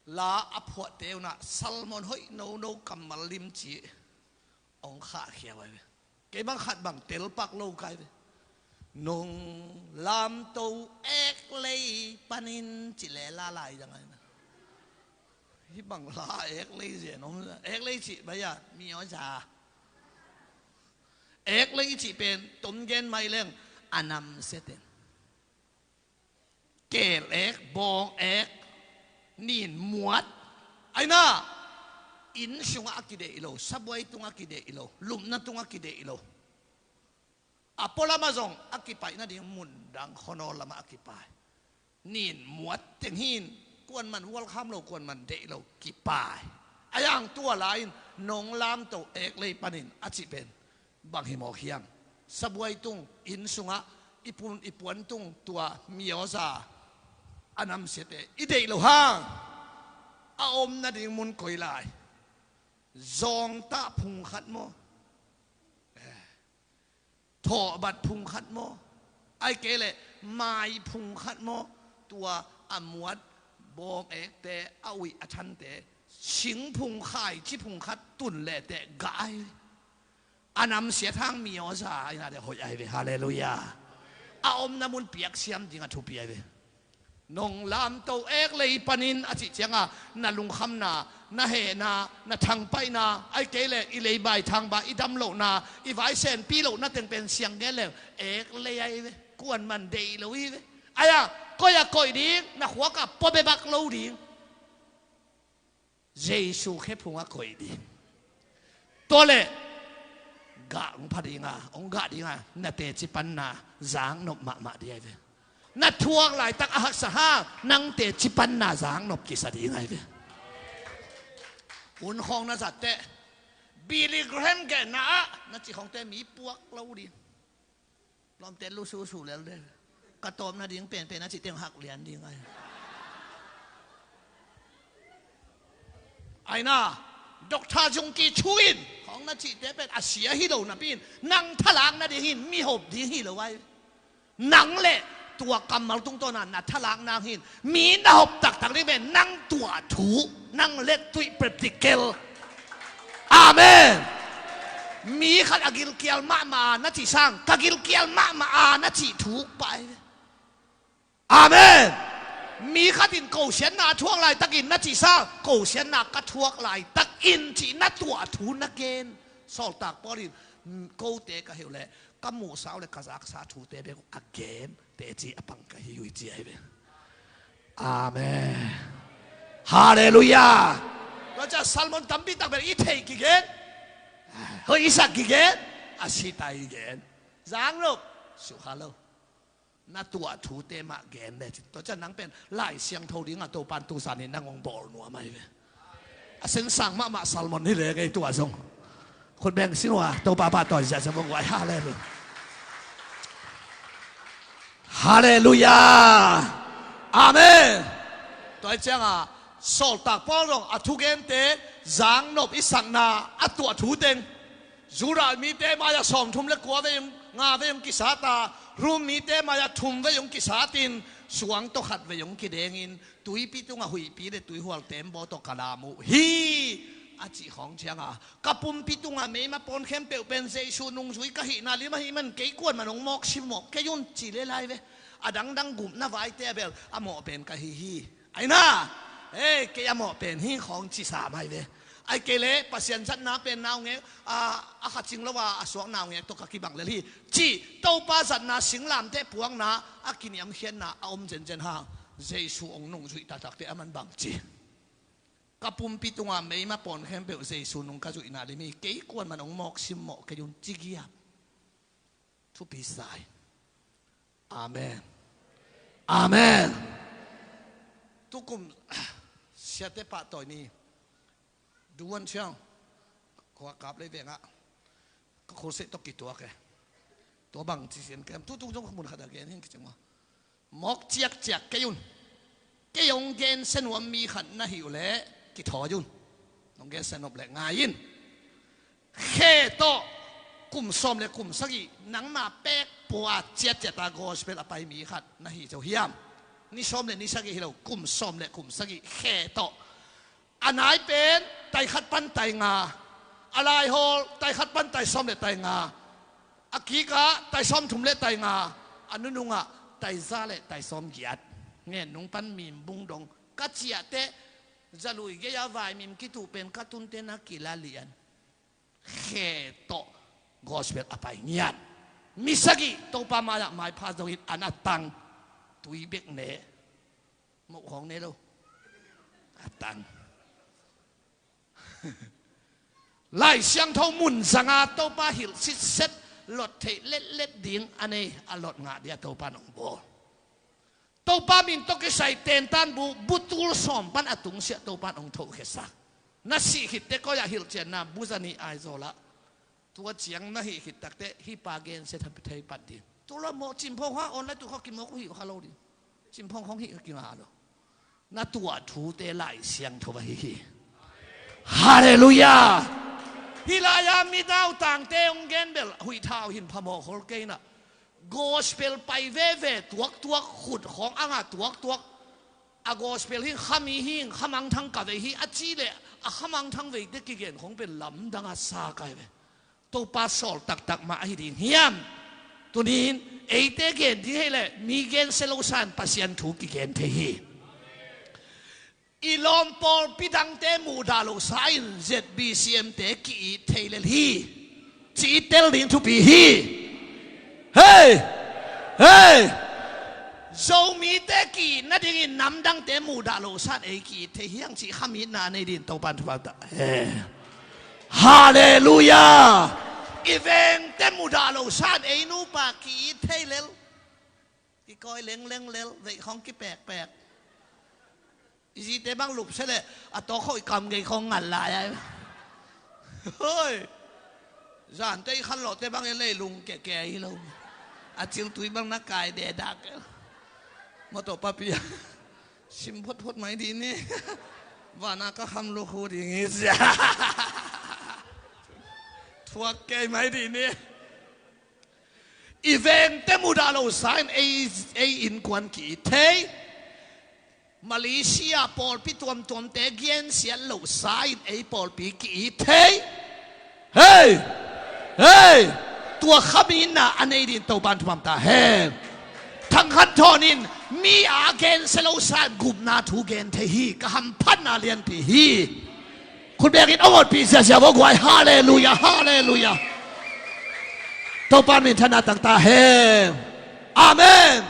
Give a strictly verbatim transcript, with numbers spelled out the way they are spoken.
La a phuahte unah sermon hoih nono kammal limci hong khahkhia uh ahi ve. Kei bang khat bang telpak lo kai ve. Nong lamto eklei panin ci le la lai dang ahi ve. Hih bang la eklei zen om, eklei cih baya mi aw za. Eklei i cih pen tom gen mai leng a namsia ten. Kel ek, bawng ek, nin muat. Aina, inn sungah a kideih lo, sabuai tungah kideih lo, lupna tungah kideih lo. A pualamah zong a kipaih nading mundang khuanawl lamah a kipai. Nin muat teng hin, kuan man welcome lo, kuan man deih lo, kipai. A yang tua lai-in nong lamto eklei panin a cih pen bang hi mawk hiam? Sabuai tung, inn sungah i pun i puan tung tua mioza a namsiate i deih lo hang a om nading mun koi lai? Zawngtah phung khat maw? Thawhbat phung khat maw? Ai kei leh mai phung khat maw? Tua a muat bawng ekte, a uih a thante, sing phung, khaici phung khat tun lehteh gah ai. A namsiat hang mioza aina de hoih ai ve. Halleluiah. A omna mun piaksiam ding a thupi ai ve. Nong lamto eklei panin a cih cianga na lungkhamna, na hehna, na thangpaihna, ai kei leh i leibai thangba, i damlohna, i vaisenpi lohna teng pen siang gen leng eklei ai ve. Kuan man deih lo hi ve. Aia, koi a koih ding, na khuaka pua bebak lo ding. Jesu khephungah koih ding. Tua leh gah hong pha dinga, hong gah dinga, na teci panna zaknop mahmah ding ai ve. Na thuak laitak a haksa hang nang teci panna zaknop kisa ding ai ve. Hun khawng na zatteh Billy Graham genna ah na cih khawngte mi puak lo ding. Lawmte lususu lel de. Ka tawpna ding penpen a cih teng hak lian ding ai. Aina, Doctor Zungki Chu in hong na cihte pen a sia hi lo napi in nang thalak nading hin mi hop ding hi lo ai. Nang le tua kammal tungtawna na thalak nang hin mi na hop taktak ding pen nang tuah thu, nang lettuih practical. Amen. Mi khat a gilkial mahmah a na cih sang ka gilkial mahmah a na cih thuk pah ai ve. Amen. Mi khat in kosiatna a thuak laitakin na cih sang kosiatna ka thuak laitakin cih na tuah thu na gen. Sawltak Paul in, "Kote ka hi uh leh ka muhsa uh le ka zaksa thute bek uh a gen teci a pang ka hi uh," ci ai ve. Amen. Halleluiah. Tua ciang sermon tampi tak bel i theih kigen, hoih i sak kigen, a sita i gen. Zaknop sukha lo. Na tuah thute mah gen le ci. Tua ciang nang pen Lai Siangtho dingah Topan tusanin nang hong bawl nuam ai ve. A sensang mahmah sermon hi le ngei tua zong. Khut beng sin uh a, Topa pahtawi ziahziah vong uh ai. Halleluiah. Halleluiah. Amen. Tua hi cianga Sawltak Paul zong a thugente zaknop i sakna a tuah thu teng. Judah mite mai-ah sawmthum le kua vei hong, nga vei hong kisat a, Rom mite mai-ah thum vei hong kisatin, suang tawh khat vei hong kidengin, tuipi tungah huihpi le tuihual teembaw tawh ka lam uh hi, a cih khawng cianga, ka pumpi tungah meima pawn khempeuh pen Jesu nungzui ka hihna lim ahih man kei kuan man hong mawk simmawh kei un ci le lai ve. A dangdang gupna vaite a bel a mawh pen ka hi hi. Aina, ei, kei a mawh pen hi khawng ci sam ai ve. Ai kei leh Pasian zatna pen naungek, a, a kha cing lo a, a suak naungek tawh ka kibang lel hi. Cih Topa zatna singlamteh puakna a kiniamkhiatna a om zenzen hang Jesu hong nungzuih taktakte a man bang ci. Ka pumpi tungah meima pawn khempeuh Jesu nung ka zuihna lim hi. Kei kuan man hong mawk simmawh kei un ci giap. Thupi sa hi. Amen. Amen. Tukum siate pahtawi ni. Duan siang khua kap lei vengah ka khulseh tawh kituak e. Tua bang ci sian kem tutung zong ka mun khat a gen hin kicing maw. Mawk ciakciak kei un. Kei hong gensia nuam mi khat na hi uh leh kithawi un. Hong gensia nop leh ngai in. Khe tawh kum sawm le kum sagih nangma pek pua ciatciat a gospel a pai mi khat na hi zo hiam? Ni sawm le ni sagih hi lo, kum sawm le kum sagih khe tawh A nai pen tai khat pan tai nga, a laihawl tai khat pan tai sawm le tai nga, a kikah tai sawm thum le tai nga, a nunungah tai za le tai sawm giat. Ngen nung pan mim bung dong ka ciah teh, zalui gei-a vaimim kituh pen ka tunte na kila lian. Khe tawh gospel a pai ngiat. Mi sagih Topa mai-ah maipha zongin an a tang. Tui bek ne. Moh khawng ne lo. A tang. Lai Siangtho mun zanga Topa hilh sitset, lot theih letlet ding a nei, a lot ngah dia Topa nong bawl. Topa min tawh kisai tentan bu, bu tul sawm pan a tungsiah Topa nong thohkhiasak. Na sih khit teh koi-ah hilhcianna bu za nih Aizawlah. Tua ciang na hih khit takteh hih pa gensia thei pat ding. Tua lo maw, cimphawng hang online tu kha kimawk uh hih kha lo ding. Cimphawng hong hih kha kingah lo. Na tuah thute Lai Siangtho ahi hi. Halleluiah. Hih lai-a mi nautangte hong gen bel huih thau hin phamawh khol kei na. Gospel pai veve tuaktuak, khut khawng a nga tuaktuak. A gospel hi kha mi hi, kha mangthang ka vei hi a ci leh, a kha mangthang veite kigen khawng pen lamdang a sa kai ve. Topa sawl taktak mah ahi ding hiam? Tunin eite gen ding hei leh mi gensia lo san Pasian thu kigen thei hi. I lawm pawlpi dangte muhdah lo sa in Z B C M te ki-it thei lel hi. Ci-it tel ding thupi hi. Hei! Hei! Zomite ki-it nadingin namdangte muhdah lo san ei ki-it thei hiang cih khamitna nei din Topan thupha ta. Hei! Halleluiah! I vengte muhdah lo san ei nupa ki-it thei lel. Kikawi lengleng lel, veih khawng kipekpek. I zite bang lup se leh a tawk khawh i kam gei khawng ngal lai ai. Hoi! Zante i khanlawhte bang i leilung keke hi lo. A ciltui bang na kai dedak. Mawtaw papi a sim photphot mai dih ni. Vana ka kham lukhu ding hi sia. Thuak kei mai dih ni. I vengte mudah lo sa in ei, ei innkuan ki-it thei. Malaysia pawlpi tuamtuamte gensiat lo sa in ei pawlpi ki-it thei. Hei! Hei! Tua khamitna a nei din Topan thupha ta hen. Thang Khan Thawn in mi a gensia lo san gupna thu gen thei hi, ka hamphatna lianpi hi. Khut bengin a ngawtpi ziazia vo guai. Halleluiah, halleluiah. Topan minthanna tang ta hen. Amen.